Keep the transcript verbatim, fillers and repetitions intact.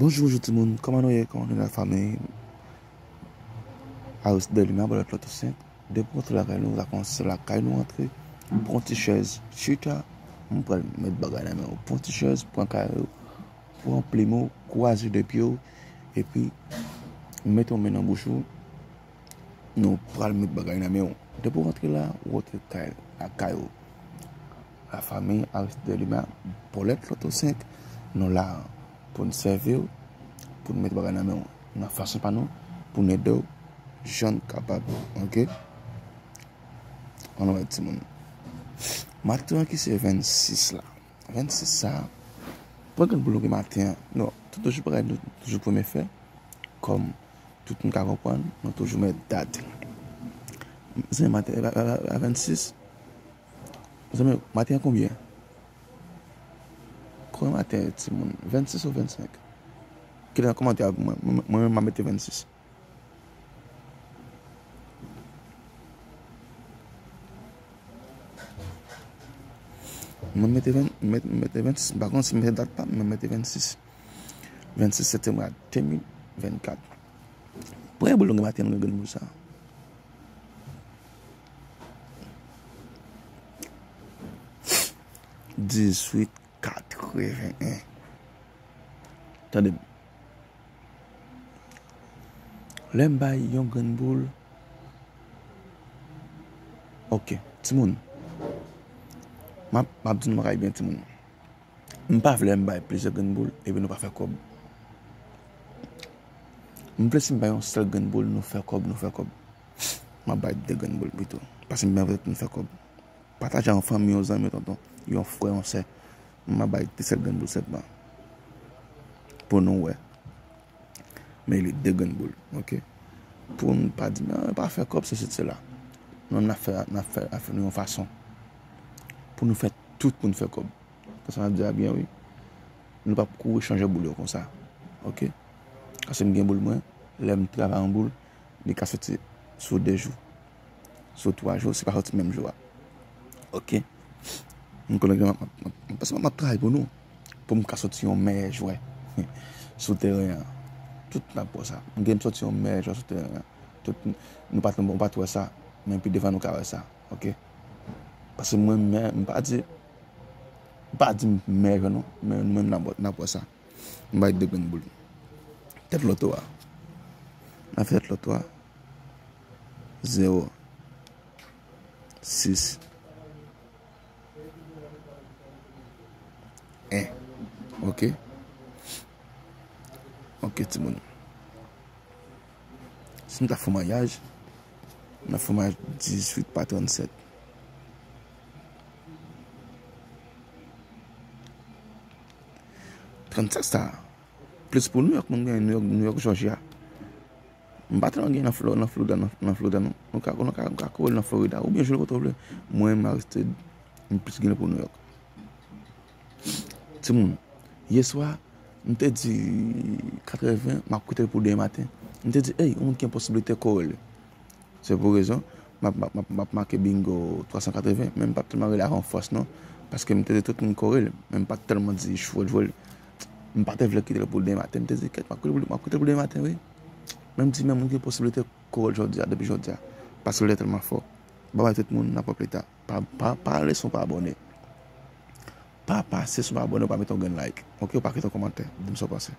Bonjou, bonjou timoun. Kòman nou ye? Kòman nou ye, lafanmi? Aris Delima, Bòlèt Loto senk. Depi w rantre lakay nou, w ta kòmanse lakay nou rantre. Pran ti chèz, chita. M pral met bagay nan men w. Pran ti chèz, pran kare w, pran plim ou, kwaze de pye w, epi mete yon men nan bouch ou. Nou pral met bagay nan men w. Depi w rantre la, w rantre kay, lakay ou. Lafanmi Aris Delima, Bòlèt Loto senk, nou la pou n sèvi w, pou n met bagay nan men w, nan fason pa nou, pou n ede w jan n kapab, oke? Ann wè timoun. Maten an ki se vennsis la. Vennsis sa, pran grenn boul nou gen maten an. Non, tout toujou bagay nou toujou premye fè. Kòm tout moun ka konprann, nou toujou met dat. Zanmi, maten a, a, a, a vennsis. Zanmi, maten an konbyen? Konbyen maten, timoun? Vennsis ou vennsenk? Kite nan kòmantè a pou mwen. Mwen, mwen menm, m a mete vennsis. Mwen mete ven, mete, mete vennsis. M pa konn si m mete dat pa m, mwen mete vennsis. Vennsis septanm de mil vennkat. Premye boul nou gen maten an, nou gen grenn boul sa. Dizuit katreven en. Tande m. Lè m bay yon grenn boul. Oke, timoun. M ap, m ap di nou bagay byen, timoun. M pa vle m bay plizyè grenn boul, epi nou pa fè kòb. M vle si m bay yon sèl grenn boul, nou fè kòb, nou fè kòb. M ap bay de grenn boul pito. Paske m byen vle pou nou fè kòb. Pataje a yon fanmi, yon zanmi, yon tonton, yon frè, yon sè. M a bay de sèl grenn boul sèlman. Pou nou wè. Men li de grenn boul, oke? Pou nou pa di, "Men, pa fè kòb, sesi, sela." Non, n ap fè, n ap fè, ap fè nou yon fason. Pou nou fè tout pou nou fè kòb. Konsa n ap di a byen, wi. Nou p ap kouri chanje boul yo konsa. Oke? Paske m gen boul mwen, lè m travay yon boul, li ka soti sou de jou. Sou twa jou, si pa soti menm jou a. Oke? M konnen ke m ap, m ap, m ap, paske m ap travay pou nou. Pou m ka soti yon meyè jwè sou teren an. Tout n ap wè sa. M gen m soti yon meyè jwè sou teren an. Tout, nou pa, nou pa t wè sa, men pi devan nou ka wè sa. Oke? Paske mwen, men, m pa di, m pa di m meyè jwè non, men nou menm n ap, n ap wè sa. M bay de grenn boul. Tèt loto a. N ap fè tèt loto a. Zewo. Sis. En. Oke. Oke, timoun. Si nou ta fè maryaj, nou fè maryaj dizuit pa trannsèt. Trannsèt sa, plis pou Nouyòk, mwen gen Nouyòk, Nouyòk, Jòjya. M pa tèlman gen nan Flo-, nan Florida, nan, nan Florida, non. Nou ka, nou ka, nou ka kore l nan Florida, oubyen jwe l kote w vle. Mwen, m a rete, m plis gen pou Nouyòk. Timoun, yè swa, m te di katreven, m ap koute l pou demen maten. M te di, "Ey, yon moun ki gen posiblite kore l." Se pou rezon, m ap, m ap, m ap, m ap make bingo twa san katreven, men m p ap tèlman rele avè yon fòs non, paske m te di tout moun kore l, men m pa t tèlman di jwe l, jwe l. M pa te vle kite l pou demen maten, m te di, "Kèt, m ap kite l pou, m ap kite l pou demen maten, wi." Men m di, "Men moun gen posiblite kore l jodi a, depi jodi a, paske l te tèlman fò." Babay tout moun, n ap wè pita. Pa, pa, pa ale san w pa abòne. Pa pase san w pa abòne, w pa mete yon grenn like. Oke, w pa kite yon kòmantè. Di m sa w panse.